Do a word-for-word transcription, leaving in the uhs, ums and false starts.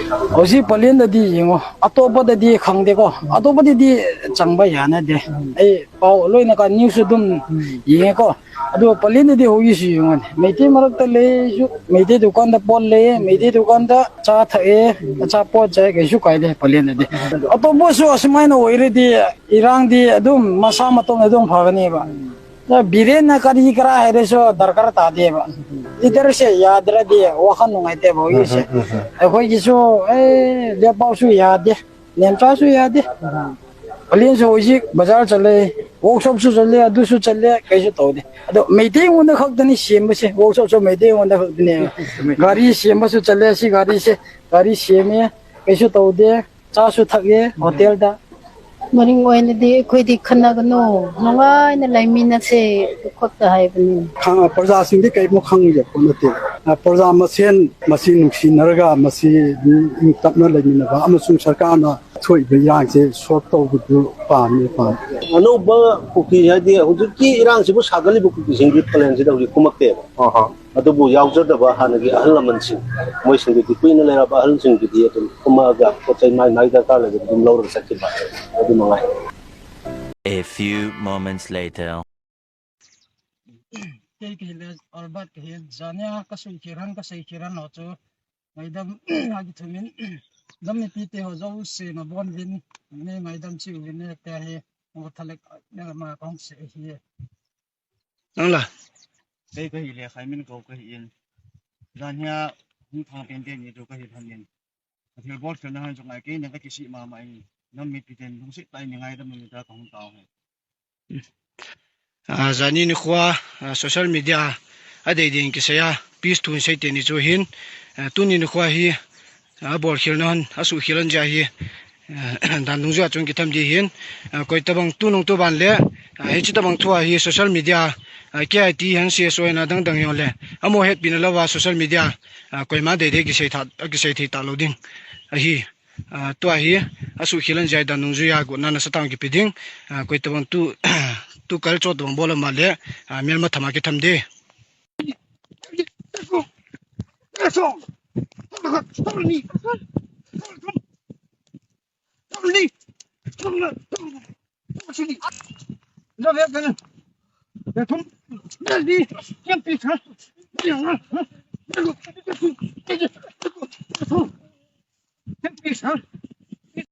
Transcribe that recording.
ꯍꯧꯖꯤꯛ ꯄꯂꯦꯟꯗꯗꯤ ꯌꯦꯡꯉꯣ, ꯑꯇꯣꯞꯄꯗꯗꯤ ꯈꯪꯗꯦꯀꯣ, ꯑꯇꯣꯞꯄꯗꯗꯤ ꯆꯪꯕ ꯌꯥꯅꯗꯦ꯫ ꯑꯩ ꯄꯥꯎ ꯂꯣꯏꯅ ꯀ ꯅ꯭ꯌꯨꯁꯁꯨ ꯑꯗꯨꯝ ꯌꯦꯡꯉꯦꯀꯣ꯫ ꯑꯗꯨꯒ ꯄꯂꯦꯟꯗꯗꯤ ꯍꯧꯖꯤꯛꯁꯨ ꯌꯦꯡꯉꯣꯅꯦ, ꯃꯩꯇꯩ ꯃꯔꯛꯇ ꯂꯩꯁꯨ, ꯃꯩꯇꯩ ꯗꯨꯀꯥꯟꯗ ꯄꯣꯠ ꯂꯩꯌꯦ, ꯃꯩꯇꯩ ꯗꯨꯀꯥꯟꯗ ꯆꯥ ꯊꯛꯑꯦ, ꯑꯆꯥꯄꯣꯠ ꯆꯥꯏ, ꯀꯩꯁꯨ ꯀꯥꯏꯗꯦ ꯄꯂꯦꯟꯗꯗꯤ꯫ ꯑꯇꯣꯞꯄꯁꯨ ꯑꯁꯨꯃꯥꯏꯅ ꯑꯣꯏꯔꯗꯤ ꯏꯔꯥꯡꯗꯤ ꯑꯗꯨꯝ ꯃꯁꯥ ꯃꯇꯣꯝꯗ ꯑꯗꯨꯝ ꯐꯒꯅꯦꯕ꯫ ꯕꯤꯔꯦꯟꯅ ꯀꯔꯤ ꯀꯔꯥ ꯍꯥꯏꯔꯁꯨ ꯗꯔꯀꯥꯔ ꯇꯥꯗꯦꯕ꯫ ꯂꯤꯗꯔꯁꯦ ꯌꯥꯗ꯭ꯔꯗꯤ ꯋꯥꯈꯜ ꯅꯨꯡꯉꯥꯏꯇꯦꯕ ꯍꯧꯖꯤꯛꯁꯦ꯫ ꯑꯩꯈꯣꯏꯒꯤꯁꯨ ꯑꯦ ꯂꯦꯞꯄꯥꯎꯁꯨ ꯌꯥꯗꯦ, ꯂꯦꯝꯆꯥꯁꯨ ꯌꯥꯗꯦ꯫ ꯄꯂꯦꯟꯁꯨ ꯍꯧꯖꯤꯛ ꯕꯖꯥꯔ ꯆꯠꯂꯦ, ꯋꯥꯛꯁꯣꯞꯁꯨ ꯆꯠꯂꯦ, ꯑꯗꯨꯁꯨ ꯆꯠꯂꯦ, ꯀꯩꯁꯨ ꯇꯧꯗꯦ꯫ ꯑꯗꯣ ꯃꯩꯇꯩꯉꯣꯟꯗ ꯈꯛꯇꯅꯤ ꯁꯦꯝꯕꯁꯦ, ꯋꯥꯛꯁꯣꯞꯁꯨ ꯃꯩꯇꯩꯉꯣꯟꯗ ꯈꯛꯇꯅꯦ꯫ ꯒꯥꯔꯤ ꯁꯦꯝꯕꯁꯨ ꯆꯠꯂꯦ, ꯁꯤ ꯒꯥꯔꯤꯁꯦ, ꯒꯥꯔꯤ ꯁꯦꯝꯃꯦ, ꯀꯩꯁꯨ ꯇꯧꯗꯦ, ꯆꯥꯁꯨ ꯊꯛꯑꯦ ꯍꯣꯇꯦꯜꯗ꯫ ꯃꯅꯤꯡ ꯑꯣꯏꯅꯗꯤ ꯑꯩꯈꯣꯏꯗꯤ ꯈꯟꯅꯒꯅꯨ, ꯅꯨꯡꯉꯥꯏꯅ ꯂꯩꯃꯤꯟꯅꯁꯦ, ꯑꯗꯨ ꯈꯛꯇ ꯍꯥꯏꯕꯅꯤ꯫ ꯈꯪ-, ꯄ꯭ꯔꯖꯥꯁꯤꯡꯗꯤ ꯀꯔꯤꯝꯨꯛ ꯈꯪꯉꯣꯏꯗꯕ ꯄꯣꯠ ꯅꯠꯇꯦ꯫ ꯑ, ꯄ꯭ꯔꯖꯥ ꯃꯁꯦꯟ ꯃꯁꯤ ꯅꯨꯡꯁꯤꯅꯔꯒ ꯃꯁꯤ ꯏꯪ ꯇꯞꯅ ꯂꯩꯃꯤꯟꯅꯕ ꯑꯃꯁꯨꯡ ꯁꯔꯀꯥꯔꯅ ꯊꯣꯛꯏꯕ ꯏꯔꯥꯡꯁꯦ ꯁꯣꯜꯕ ꯇꯧꯕꯗꯨ ꯄꯥꯝꯃꯤ, ꯄꯥꯝꯃꯤ꯫ ꯑꯅꯧꯕ ꯀꯨꯀꯤ ꯍꯥꯏꯗꯤ ꯍꯧꯖꯤꯛꯀꯤ ꯏꯔꯥꯡꯁꯤꯕꯨ ꯁꯥꯒꯠꯂꯤꯕ ꯀꯨꯀꯤꯁꯤꯡꯒꯤ ꯄꯂꯦꯟꯁꯤꯗ ꯍꯧꯖꯤꯛ ꯀꯨꯝꯃꯛꯇꯦꯕ꯫ ꯑꯗꯨꯕꯨ ꯌꯥꯎꯖꯗꯕ ꯍꯥꯟꯅꯒꯤ ꯑꯍꯜ ꯂꯃꯟꯁꯤꯡ, ꯃꯣꯏꯁꯤꯡꯗꯨꯗꯤ ꯀꯨꯏꯅ ꯂꯩꯔꯕ ꯑꯍꯜꯁꯤꯡꯗꯨꯗꯤ ꯑꯗꯨꯝ ꯀꯨꯝꯃꯛꯑꯒ ꯄꯣꯠ ꯆꯩ ꯃꯥꯏ ꯃꯥꯏ ꯗꯔꯀꯥꯔ ꯂꯩꯕꯗꯨ ꯑꯗꯨꯝ ꯂꯧꯔꯒ ꯆꯠꯈꯤꯕ, ꯑꯗꯨ ꯃꯉꯥꯏ꯫ A few moments later. Kei kei le albat kei zania ka sui kiran ka sei kiran lo chu ngaidam agi thumin dam mi pi te ho zo se ma bon vin ne ngaidam chi vin ne te he mo thalek ne ma kong se hi. Nang la. Kei ka hi le khai min ko ka hi in. Zania hung thang ten ten ni tu ka hi than in. Thil bol fel na han jong ai kei ne ka ki si ma ma in. Nam mi pi ten hung si tai ni ngaidam mi ta ka hung tao he. A, zani ni khua, a, social media a dei ding kisaya, peace tun sei te ni chu hin, a, tuni ni khua hi, a, bol khil na han, a su khil an ja hi, a, dan dung ja chung ki tham di hin, a, koi tabang tu nung tu ban le, a, hi chi tabang thua hi social media, a, K I T han C S O na dang dang yon le, a mo het pi na lawa social media, a, koi ma dei dei kisei tha, a, kisei thei ta lo ding, a, hi. A, tua hi, a su khil an jai dan nung zui a gu na na sa tang ki pi ding, a, koi tabang tu, tu kal cho tabang bol ma le, a, mel ma thama ki tham de.